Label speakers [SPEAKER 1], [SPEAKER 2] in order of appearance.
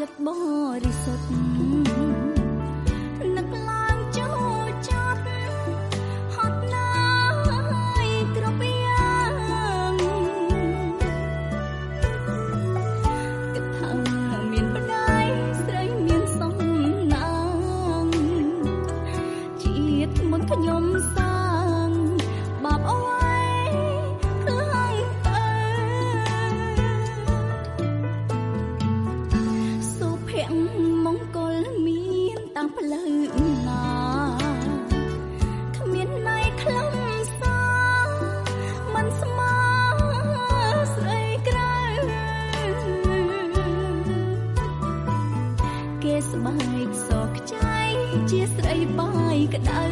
[SPEAKER 1] ចិត្តបរិសុទ្ធនឹកឡើងចូលចិត្តហត់ណាយគ្រប់យ៉ាងគិតថាមានប្តីស្រីមានសំណាងជាតិមុនខ្ញុំសាងបាបអ្វីខ្លាំងទៅសុភមង្គលមានតាមផ្លូវណាគ្មានន័យខ្លឹមសារមិនស្មើស្រីក្រៅគេស្បែកសខ្ចីជាស្រីបាយក្តៅ